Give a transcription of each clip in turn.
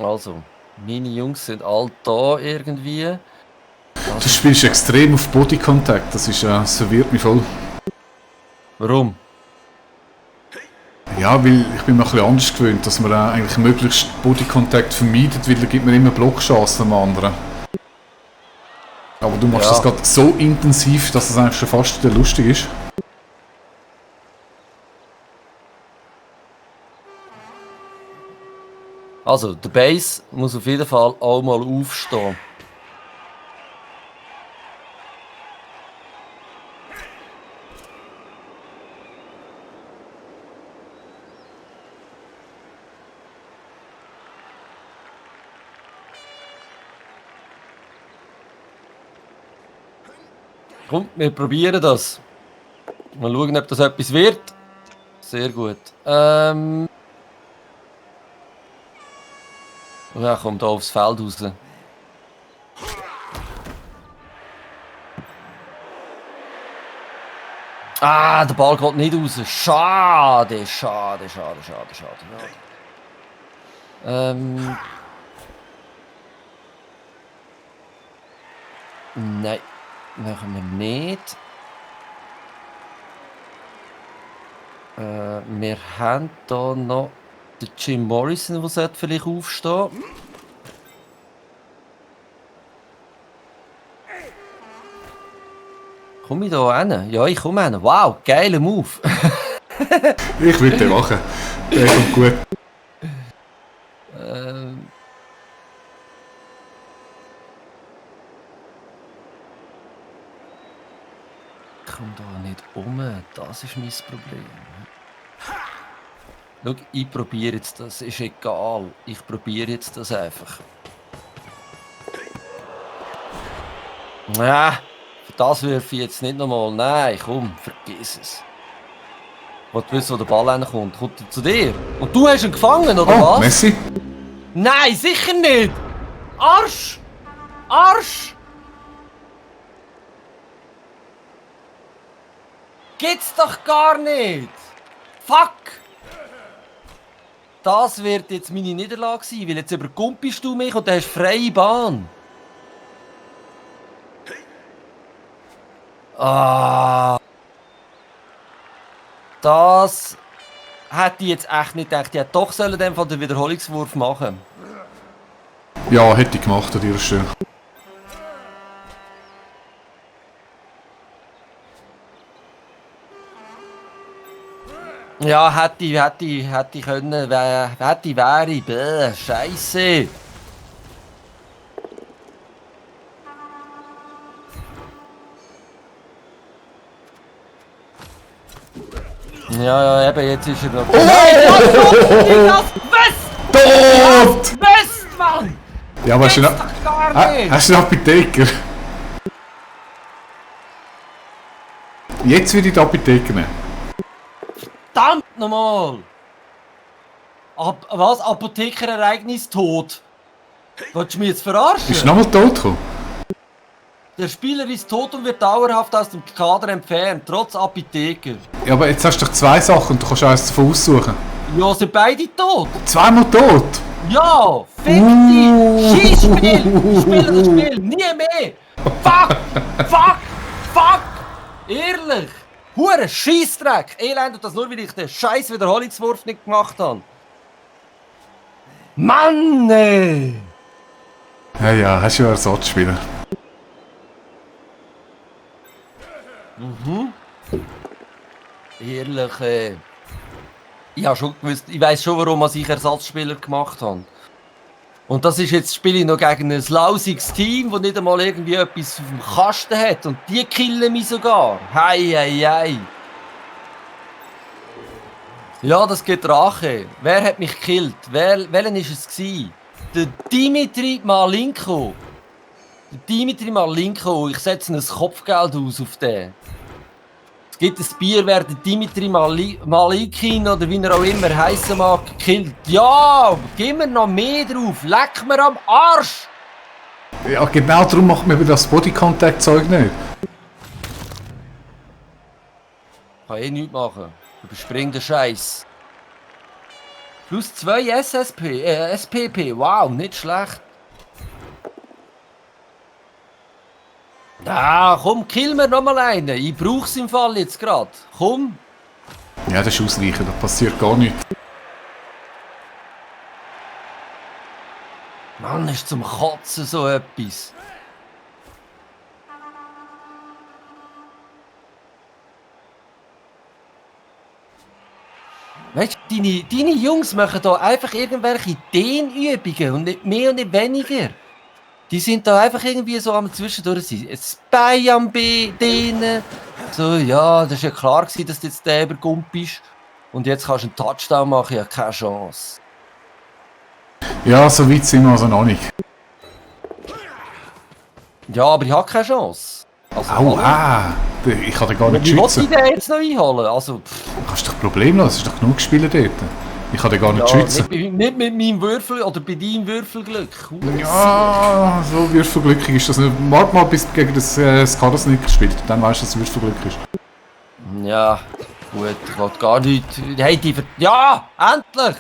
Also, meine Jungs sind alle da irgendwie. Du spielst extrem auf Body Contact, das verwirrt mich voll. Warum? Ja, weil ich bin mir ein bisschen anders gewöhnt, dass man eigentlich möglichst Body Contact vermeidet, weil da gibt man immer Blockchancen am anderen. Aber du machst das gerade so intensiv, dass es eigentlich schon fast wieder lustig ist. Also, der Base muss auf jeden Fall auch mal aufstehen. Komm, wir probieren das. Mal schauen, ob das etwas wird. Sehr gut. Ja, kommt da aufs Feld raus. Ah, der Ball geht nicht raus. Schade, schade, schade, schade, schade. Nein, machen wir nicht. Wir haben hier noch den Jim Morrison, der vielleicht aufstehen sollte. Komme ich da hin? Ja, ich komme hin. Wow, geiler Move. Ich würde den machen. Der kommt gut. Ich komme da nicht um. Das ist mein Problem. Schau, ich probiere jetzt das. Ist egal. Ich probiere jetzt das einfach. Ja, für das wirf ich jetzt nicht nochmal. Nein, komm, vergiss es. Ich will wissen, wo der Ball hinkommt. Kommt er zu dir? Und du hast ihn gefangen, oder was? Messi. Nein, sicher nicht! Arsch! Arsch! Gibt's doch gar nicht! Fuck! Das wird jetzt meine Niederlage sein, weil jetzt überkumpelst du mich und dann hast du freie Bahn. Ah! Das hätte ich jetzt echt nicht gedacht. Ich hätte doch sollen den Wiederholungswurf machen. Ja, hätte ich gemacht an dieser Stelle. Ja, hätte ich können, wäre. Bäh, Scheiße. Ja, eben, jetzt ist er noch. Oh nein, Tot! Mist, Mann! Ja, aber hast du einen Apotheker? Jetzt würde ich die Apotheker nehmen. Verdammt nochmal! Was? Apothekerereignis tot? Wolltest du mich jetzt verarschen? Bist du nochmal tot gekommen? Der Spieler ist tot und wird dauerhaft aus dem Kader entfernt, trotz Apotheker. Ja, aber jetzt hast du doch zwei Sachen und du kannst eins davon aussuchen. Ja, sind beide tot? Zweimal tot? Ja! Fick dich! Schießspiel! Spiele das Spiel! Nie mehr! Fuck! Fuck! Fuck! Ehrlich! Hure Scheissdreck! Elend und das nur, weil ich den scheiß Wiederholungswurf nicht gemacht habe. Mann! Ey. Ja, hast du ja Ersatzspieler. Ehrlich, ich habe schon gewusst, ich weiss schon, warum ich Ersatzspieler gemacht habe. Und das ist jetzt, spiele ich noch gegen ein lausiges Team, das nicht einmal irgendwie etwas auf dem Kasten hat. Und die killen mich sogar. Hei, hei, hei. Ja, das geht Rache. Wer hat mich gekillt? Welchen war es gewesen? Der Dimitri Malinko. Der Dimitri Malinko. Ich setze ein Kopfgeld aus auf den. Es gibt ein Bier, wer der Dimitri Malikin oder wie er auch immer heißen mag, gekillt. Ja, gib mir noch mehr drauf. Leck mir am Arsch. Ja, genau darum macht man das Body-Contact-Zeug nicht. Kann eh nichts machen. Überspring den Scheiß. Plus 2 SSP, SPP, wow, nicht schlecht. Ja, komm, kill mir nochmal einen. Ich brauch's im Fall jetzt gerade. Komm. Ja, das ist ausreichend, da passiert gar nichts. Mann, ist zum Kotzen so etwas. Weißt du, deine Jungs machen da einfach irgendwelche Dehnübungen und nicht mehr und nicht weniger. Die sind da einfach irgendwie so am Zwischendurch sein. Ein Bein am Dehnen. So, ja, das war ja klar gewesen, dass du jetzt der Gump bist. Und jetzt kannst du einen Touchdown machen, ja, keine Chance. Ja, so weit sind wir also noch nicht. Ja, aber ich habe keine Chance. Also, Au, ich kann den gar nicht wie will ich schützen. den jetzt noch einholen? Also, Du kannst doch problemlos, es ist doch genug gespielt dort. Ich kann den gar nicht ja, schützen. nicht mit meinem Würfel oder bei deinem Würfelglück. Ja, so würfelglückig ist das nicht. Warte mal, bis gegen das Skadasnik spielt, dann weißt du, dass es würfelglück ist. Ja, gut, ich will gar nichts. Hey, ja, endlich!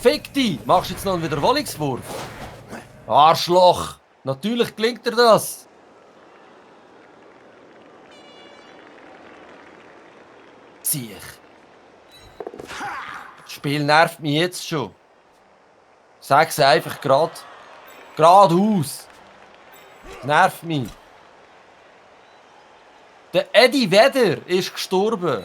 Fick dich! Machst du jetzt noch einen Wiederholungswurf? Arschloch! Natürlich gelingt dir das! Siech! Das Spiel nervt mich jetzt schon. Sag's einfach geradeaus. Nervt mich. Der Eddie Vedder ist gestorben.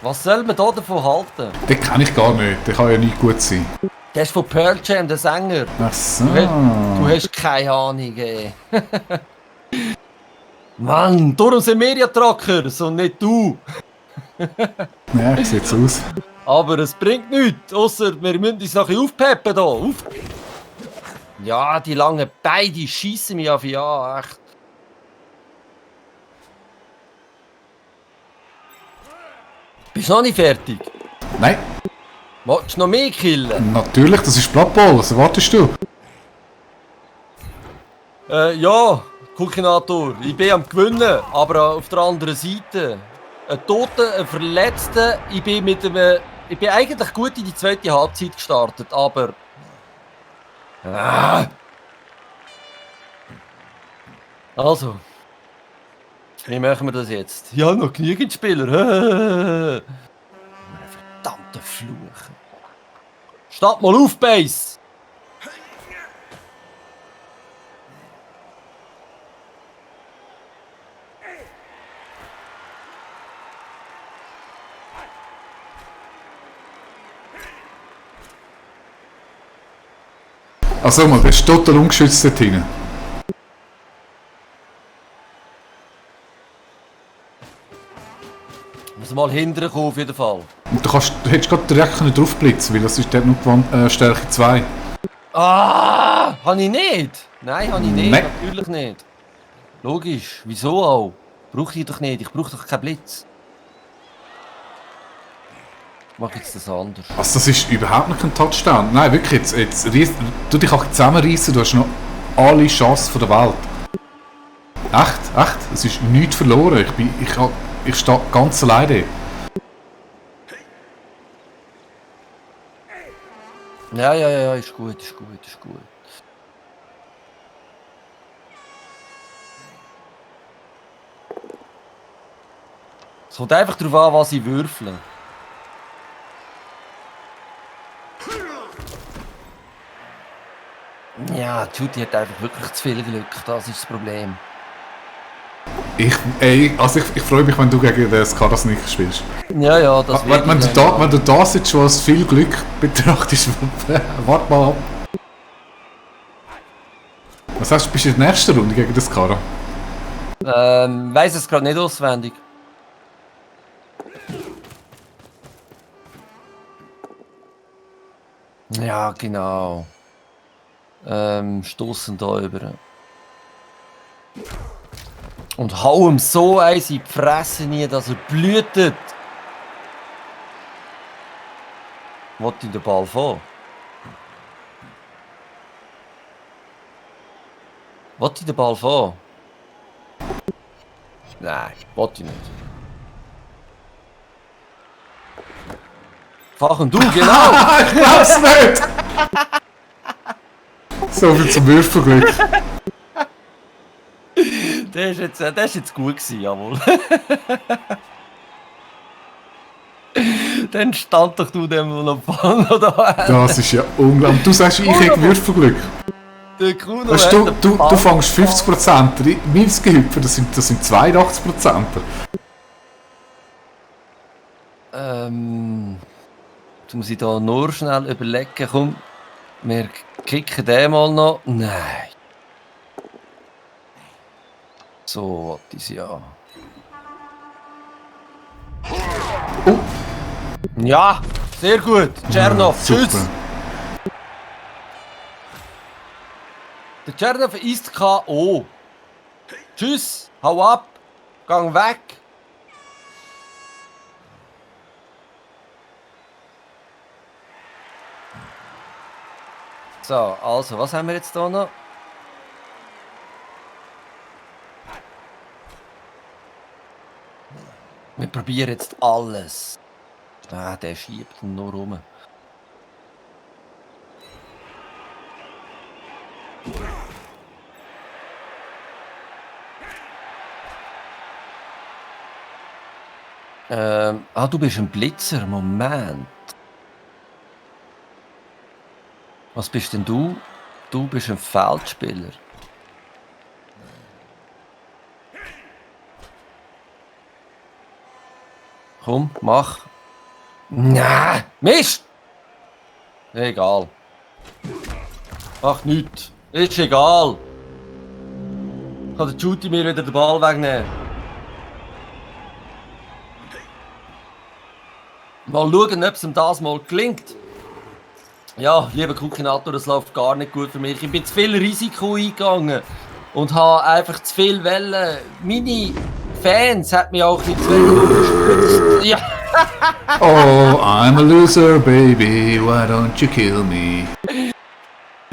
Was soll man da davon halten? Den kenne ich gar nicht, der kann ja nicht gut sein. Der ist von Pearl Jam, der Sänger. Ach so. Du hast keine Ahnung, ey. Mann, darum sind wir ja Truckers und nicht du. Ja, sieht so aus. Aber es bringt nichts, ausser wir müssen uns noch ein bisschen aufpeppen hier. Auf. Ja, die langen Beine, die schiessen mich auf, ja, echt. Bist du noch nicht fertig? Nein, Willst du noch mehr killen? natürlich, das ist Blood Bowl, was erwartest du? Ja, Kukinator, ich bin am Gewinnen, aber auf der anderen Seite. Ein Toter, ein Verletzter, ich bin eigentlich gut in die zweite Halbzeit gestartet, aber... Also, wie machen wir das jetzt? Ja, noch genügend Spieler. Verdammter Fluch. Statt mal auf, Base! Also mal, der ist total ungeschützt dort hinten. Muss mal hinterher kommen, auf jeden Fall. Und du hättest gerade direkt draufblitzen können, weil das ist dort nur Stärke 2. Ah, habe ich nicht? Nein, habe ich nicht. Nein. Natürlich nicht. Logisch. Wieso auch? Brauche ich doch nicht. Ich brauche doch keinen Blitz. Ich mache jetzt das anders. Also das ist überhaupt nicht ein Touchdown. Nein, wirklich, du dich auch zusammenreißen, du hast noch alle Chancen der Welt. Echt, es ist nichts verloren. Ich stehe ganz alleine. Ja, ist gut. Es kommt einfach darauf an, was ich würfle. Ja, Judy hat einfach wirklich zu viel Glück, das ist das Problem. Ich freue mich, wenn du gegen den Skadasnik spielst. Ja, das wird Wenn du das jetzt schon als viel Glück betrachtest, warte mal ab. Was sagst du, bist du in der nächsten Runde gegen den Skara? Weiss es gerade nicht auswendig. Ja, genau. Stossen da über. Und hau ihm so eins in die Fresse nie, dass er blühtet. Wollt ihr den Ball vor? Wollt ihr den Ball vor? Nein, wollt ich nicht. Fach und du, genau! Ich glaub's nicht! So viel zum Würfelglück. Der ist jetzt gut gewesen, jawohl. Dann stand doch du dem noch da. Das ist ja unglaublich. Du sagst, ich hätte Würfelglück. Der Kuno Weißt du fängst 50%. Mein Skihüpfer, das sind 82%. Jetzt muss ich da nur schnell überlegen. Komm, wir kicken den mal noch. Nein. So, was ist ja. Oh. Ja, sehr gut. Tschernov, Ja, tschüss. super. Der Tschernov ist K.O. Tschüss, hau ab, gang weg. So, also, was haben wir jetzt da noch? Wir probieren jetzt alles. Ah, der schiebt ihn nur rum. Du bist ein Blitzer, Moment. Was bist denn du? Du bist ein Feldspieler. Komm, mach. Nein, Mist! Egal. Mach nichts. Ist egal. Kann der Juti mir wieder den Ball wegnehmen. Mal schauen, ob es ihm das mal gelingt. Ja, lieber Kukinator, das läuft gar nicht gut für mich. Ich bin zu viel Risiko eingegangen und habe einfach zu viel Wellen. Meine Fans hat mich auch nicht zu wenig. Ja. Oh, I'm a loser, baby. Why don't you kill me?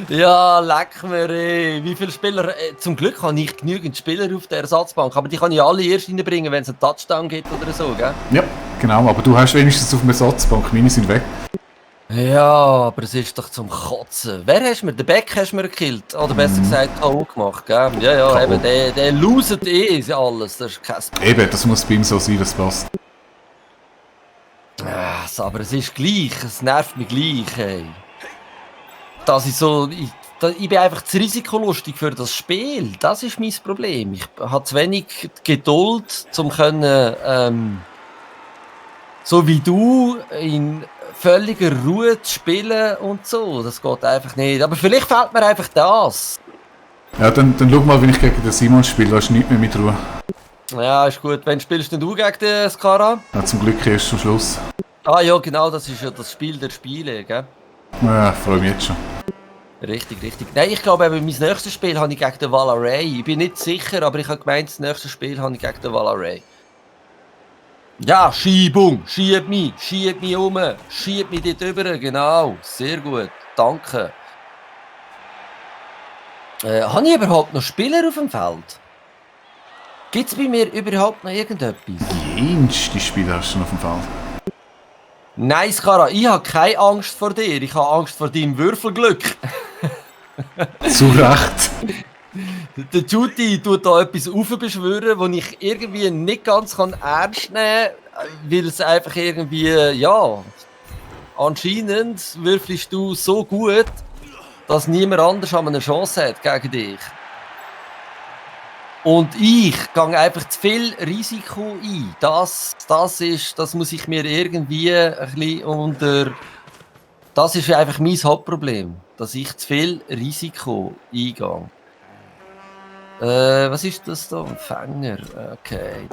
Ja, leck mir, ey. Wie viele Spieler... zum Glück habe ich genügend Spieler auf der Ersatzbank, aber die kann ich alle erst reinbringen, wenn es einen Touchdown gibt oder so, gell? Ja, genau, aber du hast wenigstens auf dem Ersatzbank. Meine sind weg. Ja, aber es ist doch zum Kotzen. Wer hast du mir? Den Beck hast du mir gekillt. Oder besser gesagt, K.O. gemacht, gell? Ja, ja, K.O. eben, der loset alles. Das ist kein Problem. Eben, das muss bei ihm so sein, das passt. Aber es ist gleich, es nervt mich gleich, ey. Dass ich so... Ich bin einfach zu risikolustig für das Spiel. Das ist mein Problem. Ich habe zu wenig Geduld, um können, so wie du, in völliger Ruhe zu spielen und so. Das geht einfach nicht. Aber vielleicht fehlt mir einfach das. Ja, dann schau mal, wenn ich gegen den Simon spiele, da ist nichts mehr mit Ruhe. Ja, ist gut. Wann spielst denn du gegen den Skara? Ja, zum Glück erst zum Schluss. Ah ja, genau, das ist ja das Spiel der Spiele, gell? Ja, freue mich jetzt schon. Richtig, richtig. Nein, ich glaube, mein nächstes Spiel habe ich gegen den Valaray. Ich bin nicht sicher, aber ich habe gemeint, das nächste Spiel habe ich gegen den Valaray. Ja, Schiebung, schieb mich schieb mich dort rüber, genau. Sehr gut, danke. Habe ich überhaupt noch Spieler auf dem Feld? Gibt es bei mir überhaupt noch irgendetwas? Jenste Spieler hast du noch auf dem Feld. Nein, Skara, ich habe keine Angst vor dir. Ich habe Angst vor deinem Würfelglück. Zu Recht. Der Juti tut da etwas aufbeschwören, das ich irgendwie nicht ganz ernst nehmen kann, weil es einfach irgendwie, ja, anscheinend würfelst du so gut, dass niemand anders eine Chance hat gegen dich. Und ich gehe einfach zu viel Risiko ein. Das muss ich mir irgendwie ein bisschen unter... Das ist einfach mein Hauptproblem, dass ich zu viel Risiko eingehe. Was ist das da? Ein Fänger. Okay.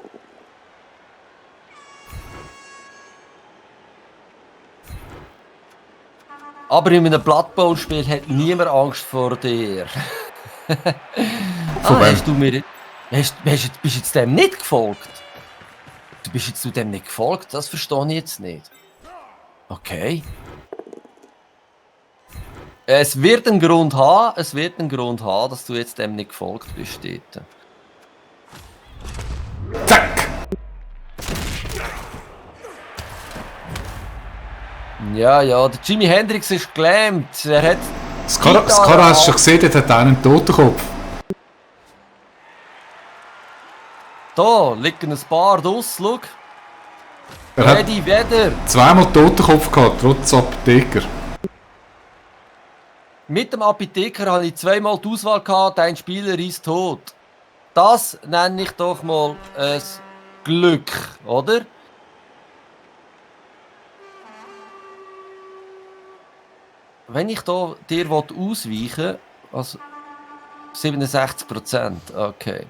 Aber in einem Blood Bowl-Spiel hat niemand Angst vor dir. Hast du mir... bist jetzt dem nicht gefolgt? Du bist jetzt zu dem nicht gefolgt? Das verstehe ich jetzt nicht. Okay. Es wird einen Grund haben, dass du jetzt dem nicht gefolgt bist dort. Zack! Ja, der Jimi Hendrix ist gelähmt. Er hat... Das Kara hast du schon gesehen, der hat einen Totenkopf. Da liegen ein paar draus, schau. Er hat Ready, wieder. zweimal Totenkopf gehabt, trotz Apotheker. Mit dem Apotheker hatte ich zweimal die Auswahl gehabt, ein Spieler ist tot. Das nenne ich doch mal ein Glück, oder? Wenn ich da dir ausweichen will, also 67%, okay.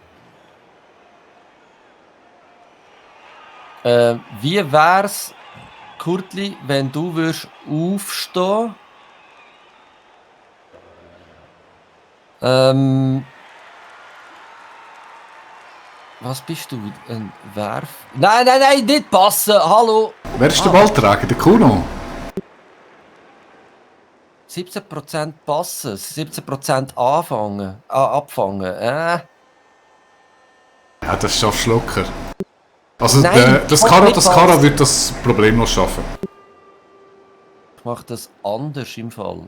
Wie wär's, Kurtli, wenn du würdest aufstehen? Was bist du? Ein Werf? Nein, nicht passen! Hallo! Wer ist der Ballträger? Der Kuno? 17% passen, 17% abfangen. Ja, das schaffst du locker. Also Nein, das nicht Kara passen. wird das problemlos schaffen. Ich mache das anders im Fall.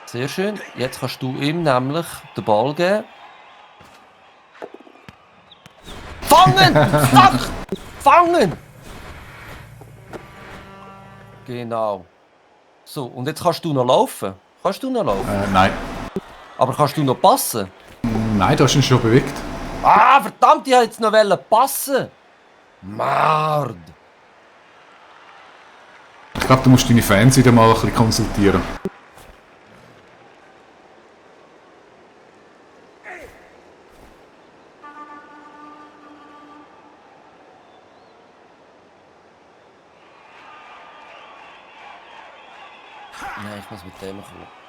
Sehr schön. Jetzt kannst du ihm nämlich den Ball geben. Fangen! Fuck! Fangen! Genau. So, und jetzt kannst du noch laufen. Kannst du noch laufen? Nein. Aber kannst du noch passen? Nein, du hast ihn schon bewegt. Ah, verdammt, ich wollte jetzt noch passen. Mord. Ich glaube, du musst deine Fans wieder mal ein bisschen konsultieren. Nein, ich muss mit dem kommen.